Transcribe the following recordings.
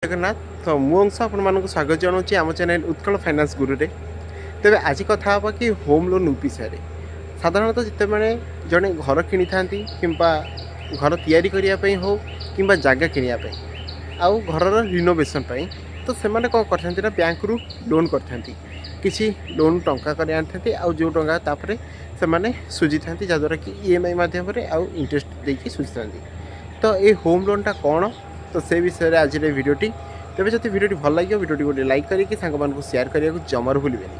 ଜଗନ୍ନାଥ। ତ ମୁଁ ଅଂଶ ଆପଣମାନଙ୍କୁ ସ୍ୱାଗତ ଜଣାଉଛି ଆମ ଚ୍ୟାନେଲ୍ ଉତ୍କଳ ଫାଇନାନ୍ସ ଗୁରୁରେ। ତେବେ ଆଜି କଥା ହେବା କି ହୋମ୍ ଲୋନ୍ ବିଷୟରେ। ସାଧାରଣତଃ ଯେତେବେଳେ ଜଣେ ଘର କିଣିଥାନ୍ତି କିମ୍ବା ଘର ତିଆରି କରିବା ପାଇଁ ହେଉ କିମ୍ବା ଜାଗା କିଣିବା ପାଇଁ ଆଉ ଘରର ରିନୋଭେସନ୍ ପାଇଁ, ତ ସେମାନେ କ'ଣ କରିଥାନ୍ତି ନା ବ୍ୟାଙ୍କରୁ ଲୋନ୍ କରିଥାନ୍ତି। କିଛି ଲୋନ୍ ଟଙ୍କା କରି ଆଣିଥାନ୍ତି ଆଉ ଯେଉଁ ଟଙ୍କା ତାପରେ ସେମାନେ ସୁଝିଥାନ୍ତି, ଯାହାଦ୍ୱାରା କି ଇଏମ୍ଆଇ ମାଧ୍ୟମରେ ଆଉ ଇଣ୍ଟରେଷ୍ଟ ଦେଇକି ସୁଝିଥାନ୍ତି। ତ ଏ ହୋମ୍ ଲୋନ୍ଟା କ'ଣ, ତ ସେ ବିଷୟରେ ଆଜିର ଏ ଭିଡ଼ିଓଟି। ତେବେ ଯଦି ଭିଡ଼ିଓଟି ଭଲ ଲାଗିବ, ଭିଡ଼ିଓଟି ଗୋଟେ ଲାଇକ୍ କରିକି ସାଙ୍ଗମାନଙ୍କୁ ସେୟାର କରିବାକୁ ଜମାରୁ ଭୁଲିବେନି।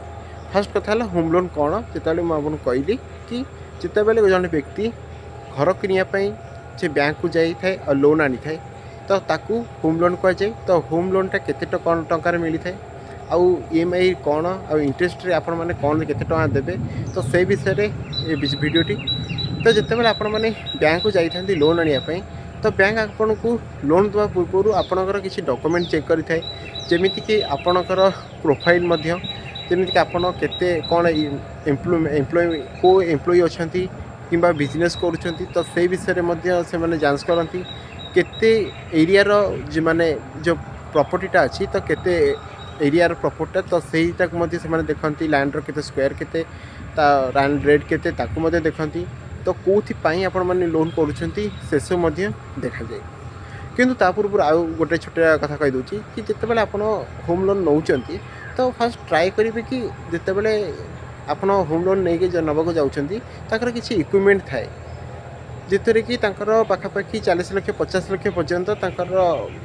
ଫାର୍ଷ୍ଟ କଥା ହେଲା, ହୋମ୍ ଲୋନ୍ କ'ଣ? ଯେତେବେଳେ ମୁଁ ଆପଣଙ୍କୁ କହିଲି କି ଯେତେବେଳେ ଜଣେ ବ୍ୟକ୍ତି ଘର କିଣିବା ପାଇଁ ସେ ବ୍ୟାଙ୍କକୁ ଯାଇଥାଏ ଆଉ ଲୋନ୍ ଆଣିଥାଏ, ତ ତାକୁ ହୋମ୍ ଲୋନ୍ କୁହାଯାଏ। ତ ହୋମ୍ ଲୋନ୍ଟା କେତେ କ'ଣ ଟଙ୍କାରେ ମିଳିଥାଏ ଆଉ ଇଏମ୍ଆଇ କ'ଣ ଆଉ ଇଣ୍ଟରେଷ୍ଟରେ ଆପଣମାନେ କ'ଣ କେତେ ଟଙ୍କା ଦେବେ, ତ ସେ ବିଷୟରେ ଏ ଭିଡ଼ିଓଟି। ତ ଯେତେବେଳେ ଆପଣମାନେ ବ୍ୟାଙ୍କକୁ ଯାଇଥାନ୍ତି ଲୋନ୍ ଆଣିବା ପାଇଁ, ତ ବ୍ୟାଙ୍କ ଆପଣଙ୍କୁ ଲୋନ୍ ଦେବା ପୂର୍ବରୁ ଆପଣଙ୍କର କିଛି ଡକୁମେଣ୍ଟ ଚେକ୍ କରିଥାଏ, ଯେମିତିକି ଆପଣଙ୍କର ପ୍ରୋଫାଇଲ୍ ମଧ୍ୟ, ଯେମିତିକି ଆପଣ କେତେ କ'ଣ ଏମ୍ପ୍ଲୟ, କେଉଁ ଏମ୍ପ୍ଲୟି ଅଛନ୍ତି କିମ୍ବା ବିଜନେସ୍ କରୁଛନ୍ତି, ତ ସେଇ ବିଷୟରେ ମଧ୍ୟ ସେମାନେ ଯାଞ୍ଚ କରନ୍ତି। କେତେ ଏରିଆର ମାନେ ଯେଉଁ ପ୍ରପର୍ଟିଟା ଅଛି, ତ କେତେ ଏରିଆର ପ୍ରପର୍ଟିଟା, ତ ସେଇଟାକୁ ମଧ୍ୟ ସେମାନେ ଦେଖନ୍ତି। ଲ୍ୟାଣ୍ଡର କେତେ ସ୍କୋୟାର, କେତେ ତା ଲ୍ୟାଣ୍ଡ ରେଟ୍ କେତେ, ତାକୁ ମଧ୍ୟ ଦେଖନ୍ତି। ତ କେଉଁଥିପାଇଁ ଆପଣମାନେ ଲୋନ୍ କରୁଛନ୍ତି, ସେସବୁ ମଧ୍ୟ ଦେଖାଯାଏ। କିନ୍ତୁ ତା ପୂର୍ବରୁ ଆଉ ଗୋଟେ ଛୋଟିଆ କଥା କହିଦେଉଛି କି ଯେତେବେଳେ ଆପଣ ହୋମ୍ ଲୋନ୍ ନେଉଛନ୍ତି, ତ ଫାର୍ଷ୍ଟ ଟ୍ରାଏ କରିବେ କି ଯେତେବେଳେ ଆପଣ ହୋମ୍ ଲୋନ୍ ନେଇକି ନେବାକୁ ଯାଉଛନ୍ତି, ତାଙ୍କର କିଛି ଇକ୍ୱିପମେଣ୍ଟ ଥାଏ, ଯେଉଁଥିରେ କି ତାଙ୍କର ପାଖାପାଖି 40 ଲକ୍ଷ, 50 ଲକ୍ଷ ପର୍ଯ୍ୟନ୍ତ ତାଙ୍କର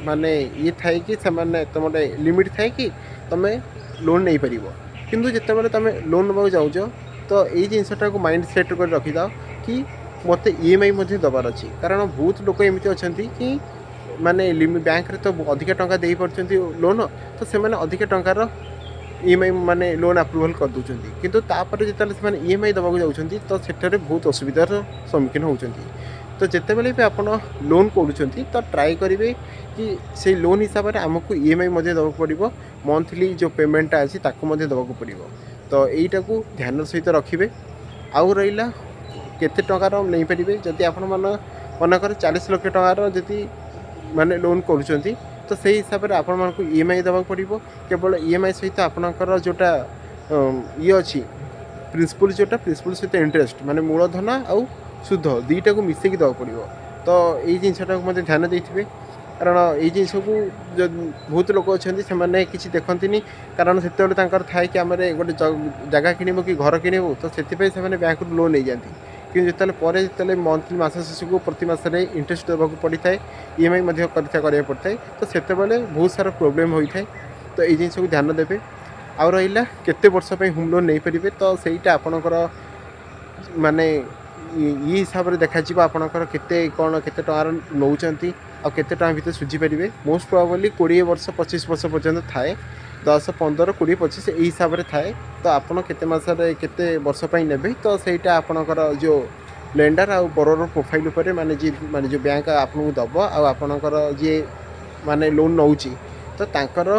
ମାନେ ଇଏ ଥାଏ କି ସେମାନେ ତୁମର ଲିମିଟ୍ ଥାଏ କି ତୁମେ ଲୋନ୍ ନେଇପାରିବ। କିନ୍ତୁ ଯେତେବେଳେ ତୁମେ ଲୋନ୍ ନେବାକୁ ଯାଉଛ, ତ ଏଇ ଜିନିଷଟାକୁ ମାଇଣ୍ଡ ସେଟ୍ କରି ରଖିଥାଅ କି ମୋତେ ଇଏମ୍ଆଇ ମଧ୍ୟ ଦେବାର ଅଛି। କାରଣ ବହୁତ ଲୋକ ଏମିତି ଅଛନ୍ତି କି ମାନେ ବ୍ୟାଙ୍କରେ ତ ଅଧିକା ଟଙ୍କା ଦେଇପାରୁଛନ୍ତି ଲୋନ୍, ତ ସେମାନେ ଅଧିକା ଟଙ୍କାର ଇଏମ୍ଆଇ ମାନେ ଲୋନ୍ ଆପ୍ରୁଭାଲ୍ କରିଦେଉଛନ୍ତି। କିନ୍ତୁ ତାପରେ ଯେତେବେଳେ ସେମାନେ ଇଏମ୍ଆଇ ଦେବାକୁ ଯାଉଛନ୍ତି, ତ ସେଠାରେ ବହୁତ ଅସୁବିଧାର ସମ୍ମୁଖୀନ ହେଉଛନ୍ତି। ତ ଯେତେବେଳେ ବି ଆପଣ ଲୋନ୍ କରୁଛନ୍ତି, ତ ଟ୍ରାଏ କରିବେ କି ସେଇ ଲୋନ୍ ହିସାବରେ ଆମକୁ ଇଏମ୍ଆଇ ମଧ୍ୟ ଦେବାକୁ ପଡ଼ିବ, ମନ୍ଥଲି ଯେଉଁ ପେମେଣ୍ଟଟା ଅଛି ତାକୁ ମଧ୍ୟ ଦେବାକୁ ପଡ଼ିବ। ତ ଏଇଟାକୁ ଧ୍ୟାନର ସହିତ ରଖିବେ। ଆଉ ରହିଲା କେତେ ଟଙ୍କାର ନେଇପାରିବେ। ଯଦି ଆପଣମାନ ମନେକର 40 ଲକ୍ଷ ଟଙ୍କାର ଯଦି ମାନେ ଲୋନ୍ କରୁଛନ୍ତି, ତ ସେଇ ହିସାବରେ ଆପଣମାନଙ୍କୁ ଇଏମ୍ଆଇ ଦେବାକୁ ପଡ଼ିବ। କେବଳ ଇଏମ୍ଆଇ ସହିତ ଆପଣଙ୍କର ଯେଉଁଟା ଇଏ ଅଛି, ପ୍ରିନ୍ସିପାଲ୍, ଯେଉଁଟା ପ୍ରିନ୍ସିପାଲ୍ ସହିତ ଇଣ୍ଟରେଷ୍ଟ, ମାନେ ମୂଳଧନ ଆଉ ସୁଧ ଦୁଇଟାକୁ ମିଶେଇକି ଦେବାକୁ ପଡ଼ିବ। ତ ଏଇ ଜିନିଷଟାକୁ ମଧ୍ୟ ଧ୍ୟାନ ଦେଇଥିବେ। କାରଣ ଏଇ ଜିନିଷକୁ ବହୁତ ଲୋକ ଅଛନ୍ତି, ସେମାନେ କିଛି ଦେଖନ୍ତିନି। କାରଣ ସେତେବେଳେ ତାଙ୍କର ଥାଏ କି ଆମର ଗୋଟେ ଜାଗା କିଣିବୁ କି ଘର କିଣିବୁ, ତ ସେଥିପାଇଁ ସେମାନେ ବ୍ୟାଙ୍କରୁ ଲୋନ୍ ନେଇଯାଆନ୍ତି। କିନ୍ତୁ ଯେତେବେଳେ ପରେ ଯେତେବେଳେ ମନ୍ଥଲି ମାସ ଶେଷକୁ ପ୍ରତି ମାସରେ ଇଣ୍ଟରେଷ୍ଟ ଦେବାକୁ ପଡ଼ିଥାଏ, ଇଏମ୍ଆଇ ମଧ୍ୟ କରିବାକୁ ପଡ଼ିଥାଏ, ତ ସେତେବେଳେ ବହୁତ ସାରା ପ୍ରୋବ୍ଲେମ୍ ହୋଇଥାଏ। ତ ଏଇ ଜିନିଷକୁ ଧ୍ୟାନ ଦେବେ। ଆଉ ରହିଲା କେତେ ବର୍ଷ ପାଇଁ ହୋମ୍ ଲୋନ୍ ନେଇପାରିବେ, ତ ସେଇଟା ଆପଣଙ୍କର ମାନେ ଇଏ ହିସାବରେ ଦେଖାଯିବ, ଆପଣଙ୍କର କେତେ କ'ଣ କେତେ ଟଙ୍କାର ନେଉଛନ୍ତି ଆଉ କେତେ ଟଙ୍କା ଭିତରେ ସୁଝିପାରିବେ। ମୋଷ୍ଟ ପ୍ରୋବାବଲି 20 ବର୍ଷ, 25 ବର୍ଷ ପର୍ଯ୍ୟନ୍ତ ଥାଏ। 10, 15, 20, 25 ଏଇ ହିସାବରେ ଥାଏ। ତ ଆପଣ କେତେ ମାସରେ କେତେ ବର୍ଷ ପାଇଁ ନେବେ, ତ ସେଇଟା ଆପଣଙ୍କର ଯେଉଁ ଲେଣ୍ଡର ଆଉ ବରୋର ପ୍ରୋଫାଇଲ୍ ଉପରେ, ମାନେ ଯିଏ ମାନେ ଯେଉଁ ବ୍ୟାଙ୍କ ଆପଣଙ୍କୁ ଦେବ ଆଉ ଆପଣଙ୍କର ଯିଏ ମାନେ ଲୋନ୍ ନେଉଛି, ତ ତାଙ୍କର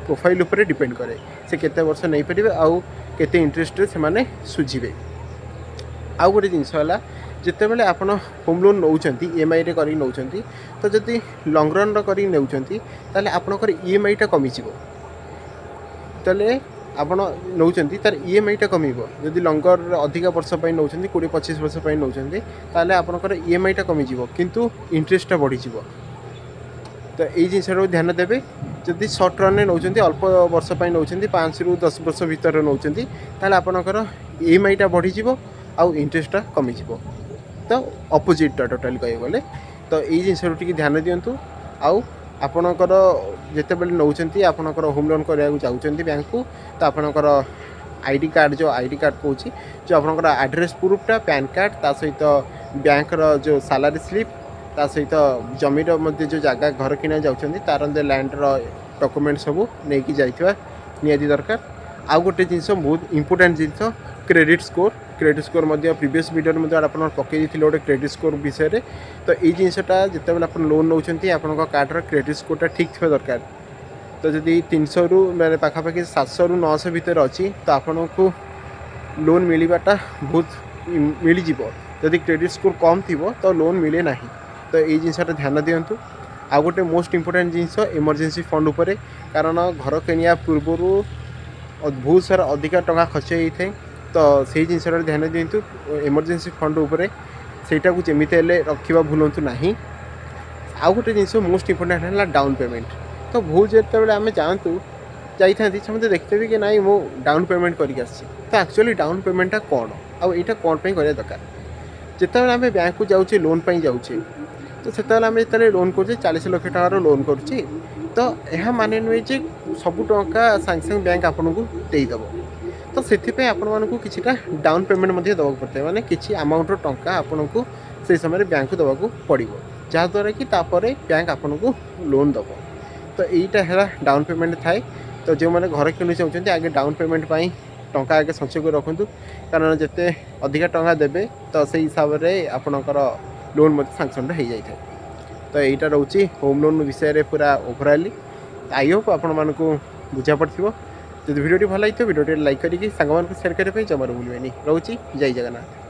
ପ୍ରୋଫାଇଲ୍ ଉପରେ ଡିପେଣ୍ଡ କରେ ସେ କେତେ ବର୍ଷ ନେଇପାରିବେ ଆଉ କେତେ ଇଣ୍ଟରେଷ୍ଟରେ ସେମାନେ ସୁଝିବେ। ଆଉ ଗୋଟେ ଜିନିଷ ହେଲା, ଯେତେବେଳେ ଆପଣ ହୋମ୍ ଲୋନ୍ ନେଉଛନ୍ତି, ଇଏମ୍ଆଇରେ କରିକି ନେଉଛନ୍ତି, ତ ଯଦି ଲଙ୍ଗ୍ ରନ୍ର କରିକି ନେଉଛନ୍ତି, ତାହେଲେ ଆପଣଙ୍କର ଇଏମ୍ଆଇଟା କମିଯିବ। ତାହେଲେ ଆପଣ ନେଉଛନ୍ତି, ତାର ଇଏମ୍ଆଇଟା କମିବ। ଯଦି ଲଙ୍ଗର ଅଧିକା ବର୍ଷ ପାଇଁ ନେଉଛନ୍ତି, 20-25 ବର୍ଷ ପାଇଁ ନେଉଛନ୍ତି, ତାହେଲେ ଆପଣଙ୍କର ଇଏମ୍ଆଇଟା କମିଯିବ, କିନ୍ତୁ ଇଣ୍ଟରେଷ୍ଟଟା ବଢ଼ିଯିବ। ତ ଏଇ ଜିନିଷଟାକୁ ଧ୍ୟାନ ଦେବେ। ଯଦି ସର୍ଟ ରନ୍ରେ ନେଉଛନ୍ତି, ଅଳ୍ପ ବର୍ଷ ପାଇଁ ନେଉଛନ୍ତି, 5ରୁ 10 ବର୍ଷ ଭିତରେ ନେଉଛନ୍ତି, ତାହେଲେ ଆପଣଙ୍କର ଇଏମ୍ଆଇଟା ବଢ଼ିଯିବ ଆଉ ଇଣ୍ଟରେଷ୍ଟଟା କମିଯିବ। ତ ଅପୋଜିଟ୍ଟା ଟୋଟାଲି କହିବାକୁ ଗଲେ। ତ ଏଇ ଜିନିଷରୁ ଟିକେ ଧ୍ୟାନ ଦିଅନ୍ତୁ। ଆଉ ଆପଣଙ୍କର ଯେତେବେଳେ ନେଉଛନ୍ତି, ଆପଣଙ୍କର ହୋମ୍ ଲୋନ୍ କରିବାକୁ ଯାଉଛନ୍ତି ବ୍ୟାଙ୍କକୁ, ତ ଆପଣଙ୍କର ଆଇଡି କାର୍ଡ଼, ଯେଉଁ ଆଇଡି କାର୍ଡ଼ କହୁଛି, ଯେଉଁ ଆପଣଙ୍କର ଆଡ୍ରେସ୍ ପ୍ରୁଫ୍ଟା, ପ୍ୟାନ୍ କାର୍ଡ଼, ତା ସହିତ ବ୍ୟାଙ୍କର ଯେଉଁ ସାଲାରୀ ସ୍ଲିପ୍, ତା ସହିତ ଜମିର ମଧ୍ୟ ଯେଉଁ ଜାଗା ଘର କିଣିବାକୁ ଯାଉଛନ୍ତି, ତାର ମଧ୍ୟ ଲ୍ୟାଣ୍ଡର ଡକୁମେଣ୍ଟ ସବୁ ନେଇକି ଯାଇଥିବା ନିହାତି ଦରକାର। ଆଉ ଗୋଟେ ଜିନିଷ, ବହୁତ ଇମ୍ପୋର୍ଟାଣ୍ଟ ଜିନିଷ, କ୍ରେଡ଼ିଟ୍ ସ୍କୋର୍। କ୍ରେଡ଼ିଟ୍ ସ୍କୋର୍ ମଧ୍ୟ ପ୍ରିଭିୟସ୍ ଭିଡ଼ିଓରେ ମଧ୍ୟ ଆପଣ ପକାଇ ଦେଇଥିଲେ ଗୋଟେ କ୍ରେଡ଼ିଟ୍ ସ୍କୋର୍ ବିଷୟରେ। ତ ଏଇ ଜିନିଷଟା ଯେତେବେଳେ ଆପଣ ଲୋନ୍ ନେଉଛନ୍ତି, ଆପଣଙ୍କ କାର୍ଡ଼ର କ୍ରେଡ଼ିଟ୍ ସ୍କୋର୍ଟା ଠିକ୍ ଥିବା ଦରକାର। ତ ଯଦି 300ରୁ ମାନେ ପାଖାପାଖି 700ରୁ 900 ଭିତରେ ଅଛି, ତ ଆପଣଙ୍କୁ ଲୋନ୍ ମିଳିବାଟା ବହୁତ ମିଳିଯିବ। ଯଦି କ୍ରେଡ଼ିଟ୍ ସ୍କୋର୍ କମ୍ ଥିବ, ତ ଲୋନ୍ ମିଳେ ନାହିଁ। ତ ଏଇ ଜିନିଷଟା ଧ୍ୟାନ ଦିଅନ୍ତୁ। ଆଉ ଗୋଟେ ମୋଷ୍ଟ ଇମ୍ପୋର୍ଟାଣ୍ଟ ଜିନିଷ ଏମର୍ଜେନ୍ସି ଫଣ୍ଡ ଉପରେ, କାରଣ ଘର କିଣିବା ପୂର୍ବରୁ ବହୁତ ସାରା ଅଧିକା ଟଙ୍କା ଖର୍ଚ୍ଚ ହେଇଥାଏ। ତ ସେଇ ଜିନିଷଟାରେ ଧ୍ୟାନ ଦିଅନ୍ତୁ, ଏମର୍ଜେନ୍ସି ଫଣ୍ଡ ଉପରେ ସେଇଟାକୁ ଯେମିତି ହେଲେ ରଖିବା ଭୁଲନ୍ତୁ ନାହିଁ। ଆଉ ଗୋଟେ ଜିନିଷ ମୋଷ୍ଟ ଇମ୍ପୋର୍ଟାଣ୍ଟ ହେଲା ଡାଉନ୍ ପେମେଣ୍ଟ। ତ ବହୁତ ଯେତେବେଳେ ଆମେ ଯାଇଥାନ୍ତି, ସମସ୍ତେ ଦେଖିଥିବେ କି ନାଇଁ, ମୁଁ ଡାଉନ୍ ପେମେଣ୍ଟ କରିକି ଆସିଛି। ତ ଆକ୍ଚୁଆଲି ଡାଉନ୍ ପେମେଣ୍ଟଟା କ'ଣ ଆଉ ଏଇଟା କ'ଣ ପାଇଁ କରିବା ଦରକାର? ଯେତେବେଳେ ଆମେ ବ୍ୟାଙ୍କକୁ ଯାଉଛେ, ଲୋନ୍ ପାଇଁ ଯାଉଛେ, ତ ସେତେବେଳେ ଆମେ ଯେତେବେଳେ ଲୋନ୍ କରୁଛେ, 40 ଲକ୍ଷ ଟଙ୍କାର ଲୋନ୍ କରୁଛେ, ତ ଏହା ମାନେ ନୁହେଁ ଯେ ସବୁ ଟଙ୍କା ସାଙ୍ଗେ ସାଙ୍ଗେ ବ୍ୟାଙ୍କ ଆପଣଙ୍କୁ ଦେଇଦେବ। ତ ସେଥିପାଇଁ ଆପଣମାନଙ୍କୁ କିଛିଟା ଡାଉନ୍ ପେମେଣ୍ଟ ମଧ୍ୟ ଦେବାକୁ ପଡ଼ିଥାଏ, ମାନେ କିଛି ଆମାଉଣ୍ଟର ଟଙ୍କା ଆପଣଙ୍କୁ ସେଇ ସମୟରେ ବ୍ୟାଙ୍କକୁ ଦେବାକୁ ପଡ଼ିବ, ଯାହାଦ୍ୱାରା କି ତାପରେ ବ୍ୟାଙ୍କ ଆପଣଙ୍କୁ ଲୋନ୍ ଦେବ। ତ ଏଇଟା ହେଲା ଡାଉନ୍ ପେମେଣ୍ଟ ଥାଏ। ତ ଯେଉଁମାନେ ଘର କିଣି ଚାହୁଁଛନ୍ତି, ଆଗେ ଡାଉନ୍ ପେମେଣ୍ଟ ପାଇଁ ଟଙ୍କା ଆଗେ ସଞ୍ଚୟ କରି ରଖନ୍ତୁ, କାରଣ ଯେତେ ଅଧିକା ଟଙ୍କା ଦେବେ, ତ ସେଇ ହିସାବରେ ଆପଣଙ୍କର ଲୋନ୍ ମଧ୍ୟ ସାଙ୍କସନ୍ଟା ହେଇଯାଇଥାଏ। ତ ଏଇଟା ରହୁଛି ହୋମ୍ ଲୋନ୍ ବିଷୟରେ ପୁରା ଓଭରାଲି। I Hope ଆପଣମାନଙ୍କୁ ବୁଝା ପଡ଼ିଥିବ। ଯଦି ଭିଡ଼ିଓଟି ଭଲ ଲାଗିଥିବ, ଭିଡ଼ିଓଟି ଲାଇକ୍ କରିକି ସାଙ୍ଗମାନଙ୍କୁ ସେୟାର କରିବା ପାଇଁ ଜମାରୁ ଭୁଲିବେନି। ରହୁଛି, ଜୟ ଜଗନ୍ନାଥ।